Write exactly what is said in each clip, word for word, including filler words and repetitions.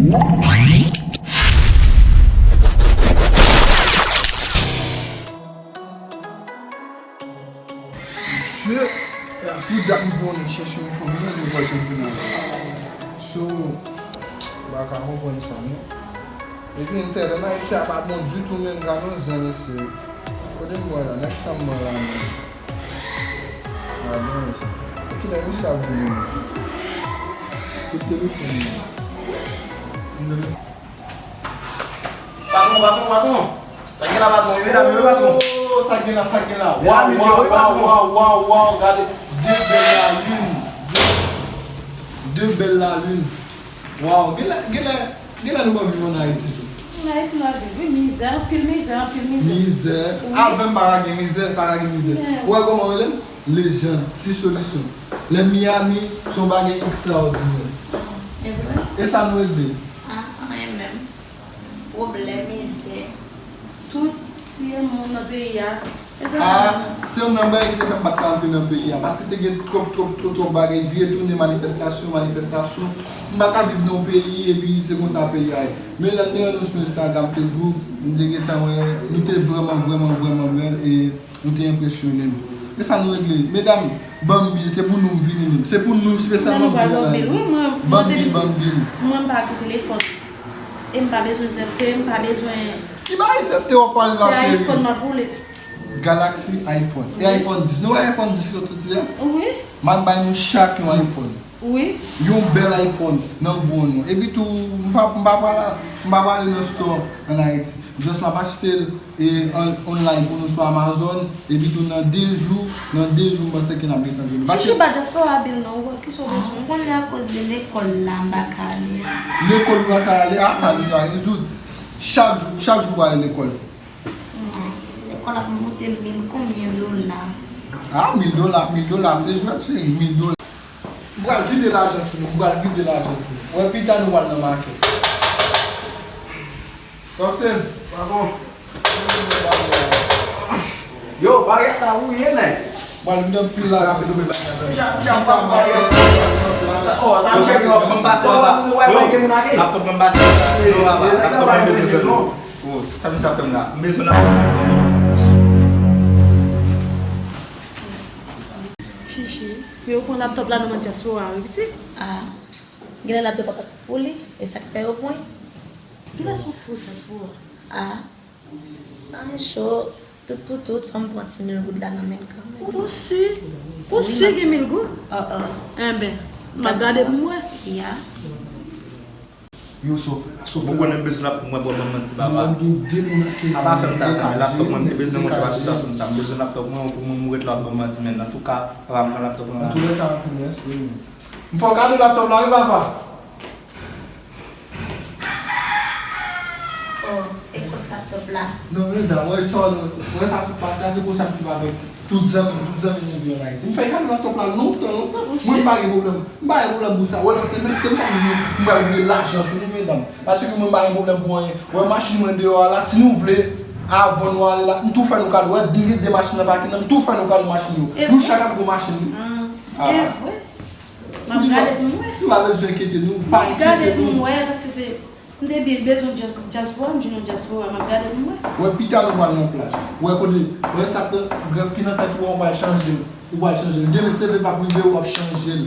Misye, pou dat m vonnen chèche yon fanm, mwen, mwen pa janm vin avè l. So, m pa ka konprann sa, non. Epi entènèt Ayiti a pa bon ditou menm, gade yon zen mesye. Kote m wè la, nèg sa m wè la menm. Gade yon zen. E kilè misye ap vini menm? Kote telefòn nan? M done. Patwon, patwon, patwon. Sa gen la, patwon? Wi, medam, wi, patwon. Oh, sa gen la, sa gen la. Medam, wi, patwon. Waw, waw, waw, waw, waw, gade. De bèl lalin. De, de bèl lalin. Waw, genlè, genlè, genlè nou pa viv ann Ayiti tou. Ann Ayiti n ap viv, wi, mizè, anpil mizè, anpil mizè. Mizè. Wi. Avè m pa ka gen mizè, pa ka gen mizè. Men. Ou wè kòman rele m? Lejann, ti solisyon. Lè Miami, se yon bagay ekstraòdinè. E vre? E sa nou regle? A, anyen menm. Pwoblèm, mizè. Tout tiye moun nan peyi a. E sa. A, se youn nan bagay ki te fè m pa t ka antre nan peyi a, paske te gen twòp, twòp, twòp, twòp bagay, vire tounen, manifestasyon, manifestasyon. M pa ka viv nan yon peyi epi se konsa peyi a ye. Men lè m te rann nou sou Instagram, Facebook, m te gentan wè, nou te vrèman, vrèman, vrèman bèl e nou te enpresyone m. E sa nou regle. Medam, ban m bil, se pou nou m vini menm. Se pou nou m espesyalman vini ann Ayiti. Ban m bil, ban m bil. Mwen, m pa gen telefòn. E m pa bezwen zèpte, m pa bezwen. Ki bagay zèpte w ap pale la, cheri? Se iPhone m ap woule. Galaxy iPhone. E iPhone dis. Nou wè iPhone dis ki sot soti a? Wi. M ap bay nou chak yon iPhone. Wi. Yon bèl iPhone nan gwo non. Epi tou, m pa, m pa pral, m pa pral nan store ann Ayiti. Just m ap achte l e an, online pou nou sou Amazon. Epi tou nan de jou, nan de jou, m panse ke n ap gentan jwenn. Chichi, ba dyaspora bil non, ou wè, kisa w bezwen? Ou konnen akoz de lekòl la, m pa ka ale. Lekòl ou pa ka ale? A, sa deja rezoud. Chak jou, chak jou w ale lekòl. Lekòl ap moute mil konbyen dola? A, mil dola, mil dola, se jwèt, cheri, mil dola. M pral vide lajan sou nou, m pral vide lajan sou nou. Wè, pita nou pral nan makèt. Tòsèn. Patwon. Yo, baryè sa wouye, nèg. M pral vide anpil lajan sou nou. Jan, jan, m pral baryè. Sa, oh, sa, m chèke, oh, m pase, oh, ou wè, mwen gen moun ake. Laptop mwen pase. Non, papa, laptop mwen bezwen sèlman. Oh, sa misye ap fè m la? M bezwen laptop mwen sèlman. Chichi, yo pran laptop la nan men dyaspora, wi, pitit. A, genlè laptop pa pou li, e sa k fè yo pran. Genlè se yon fo dyaspora. A, anyen cho, tout pou tout, fò m pran ti mil goud la nan men l kanmenm. Ou si? Ou si gen mil goud? Enben, m ap gade pou m wè. Ya. Yo, sa w fè la, sa w fè la. Bon, konnen m bezwen laptop mwen pou ban m manti, papa. Mwen gen de moun ki. A, pa fè m sa, sa, men laptop mwen, m te bezwen manje, pa tout sa, fè m sa. M bezwen laptop mwen, pou mwen, m ret la, ban m manti, men antouka, papa, m pran laptop mwen. Antoulèka, m ap remèsye w. M fè w kado laptop la, wi, papa. Oh, e kot laptop la? Non, medam, wè sa, wè sa tout pase a, se konsa m swiv avèk tout zanmi m, tout zanmi m ouvri ann Ayiti. M fè kado laptop la lontan, lontan. Mwen, m pa gen pwoblèm. M pa gen pwoblèm pou sa. Wè, lòt semèn, se konsa m di nou, m pral vire lajan sou nou, medam. Paske mwen, m pa gen pwoblèm pou anyen. Wè, machin mwen deyò a la, si nou vle, avan nou ale la, m tou fè nou kado. Wè, m gen de machin nan pakin nan, m tou fè nou kado machin yo. Nou chak ap gon machin, wi. A, e vre? M ap gade pou m wè. Nou pa bezwen enkyete nou, pa enkyete nou. M ap gade pou m wè, paske se, m te byen bezwen dyaspora, m jwenn yon dyaspora, m ap gade pou m wè. Wè, pita nou pral nan plaj. Wè kote, wè sa k nan grèf ki nan tèt ou a, ou pral chanje l. Ou pral chanje l. Demen se vle pa prive, w ap chanje l.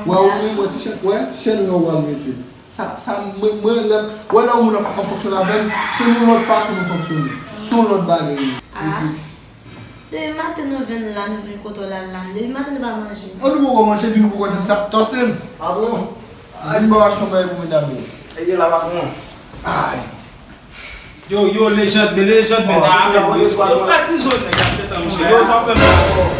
Wè, ou menm, wè ti chèn, wè, chèn nan ou pral mete. Sa, sa, mwen, mwen, lè, wè lè yon moun ap fonksyone avè m, se yon lòt fason nou fonksyone. Se yon lòt bagay. Depi maten nou vin la, nou vin kote w la la. Depi maten nou pa manje. An nou poko manje, epi nou poko di sa. Tòsèn. Patwon. Di m pa achte yon bagay pou medam yo. Ede la, patwon. Ay. Yo, yo, lejand, men lejand, men sa afè de yo. Yo, pa ti zòn nèg ap fè tan, monchè. Yo, sa w fè m la.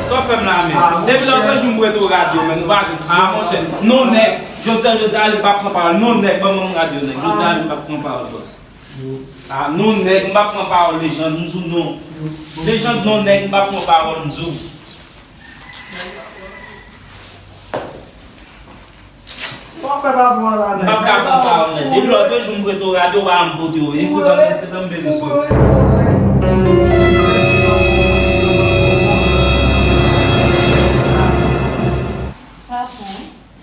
Sa w fè m la, men. Depi lòt jou m prete w radyo, men nou pa jwenn. A, monchè. Non, nèg. Jodi a, jodi a, li pa pran pawòl. Non, nèg, ban m yon radyo, nèg. Jodi a, li pa pran pawòl, bòs. A, non, nèg, m pa pran pawòl, lejand, m di w non. Lejand, non, nèg, m pa pran pawòl, m di w. Sa w fè pa pran la, nèg? M p ap ka pran pawòl, nèg. Depi lòt jou m prete w radyo, w pa janm pote w. Ekout, ann, se tan m bezwen soti. Patwon.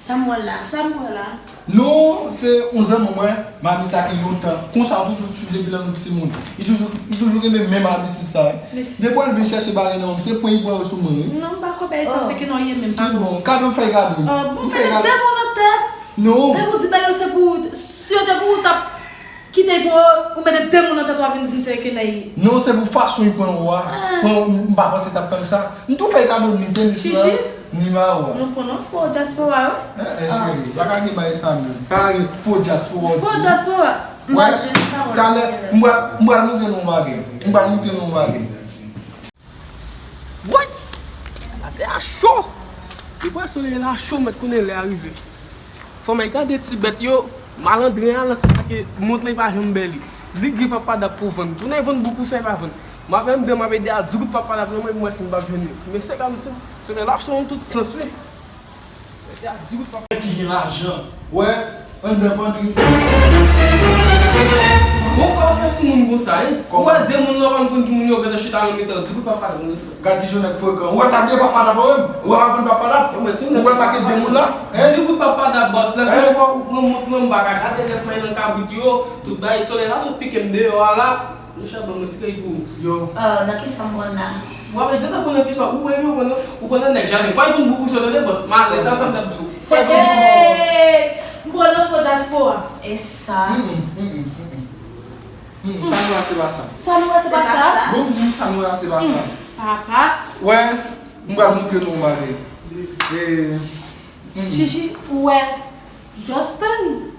Sa m wè la. Sa m wè la. Non, se yon zanmi mwen, m ap di sa gen lontan. Konsa, toujou, toujou depi lè nou timoun. Li toujou, li toujou gen menm, menm abitid sa, wi. Depi w al vin chèche bagay nan men m, se pwen li pran yo sou mwen, wi. Non, m pa kwè bagay sa, se ke non, ye menm, pa bon. Tout bon, kado m fè kado. Bon, m fè kado. Mete de moun nan tèt. Non. Depi w di bagay yo se pou ou, si yo te pou ou, t ap kite pou ou mete de moun nan tèt w ap vin di m se ke nèg. Non, se pou fason li pran ou a. Pran ou, m pa panse t ap fè m sa. M tou fè kado ni tenis la, ni mayo a. Nou pran yon fo dyaspora, wi. Eh, eh, cheri, pa ka gen bagay sa menm. Pa ka gen fo dyaspora, w di. Fo dyaspora. M pa jwenn pawòl. Talè, m pral, m pral montre nou yon bagay. M pral montre nou yon bagay. Woy! Atè a cho! Li pran solèy la cho, mèt konnen lè a rive. Fò m al gade ti bèt yo, malandren an lan se pa ke mont lan pa janm bèl li. Li gen papa dap pou vann. Tounen vann bouk ou sa pa vann. M ap vin demen m ap ede a di goud papa dap nan men m wè si m pap jwenn li. Men se kòm si solèy la cho nan tout sans wi. Ede a di goud papa. Ki gen lajan. Wè, anndan pandri. Bon pa fè sou moun konsa, hein. Ou wè de moun lan pa konn ki moun yo gentan chita nan mitan, di goud papa dap nan men. Gad ki jan nèg frekan. Ou wè tabye papa dap menm? Ou wè pa vann papa dap? Ou wè pa gen de moun la? Hein? Di goud papa dap bòs la, fè ou pran mont lan m pa ka gade nèg mwen nan kabrit yo, tout bagay solèy la sot pike m deyò a la. Deja ban mwen ti kèy pou ou. Yo. Ah, nan kisa m pran la? W ap ede tankou nan kisa ou pran yo, ou pran nan, ou pran nan nèg jaden. Fò y vin bout pou solèy de bòs. Malè sa sa m t ap di w. Fò y vin bout pou solèy. Hey! M pran nan fo dyaspora. E sa. Hmm, hmm, hmm, hmm, hmm. Hmm, sa nou a se pa sa. Sa nou a se pa sa. Bon, m di w sa nou a se pa sa. Hmm, papa. Wè, m pral montre nou yon bagay. E, hmm. Chichi, ou wè Justin?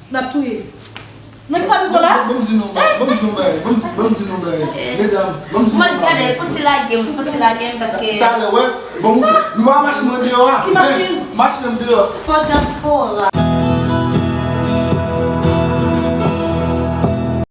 N ap touye. Nan ki sa nou pran la? Bon, bon, m di nou, bon, m di nou bagay, bon, bon, m di nou bagay. Medam, bon, m di nou bagay. Mwen gade, fouti lage m, fouti lage m, paske talè, wè, bon, nou pa machin nan deyò a. Ki machin? Machin nan deyò. Fo dyaspora.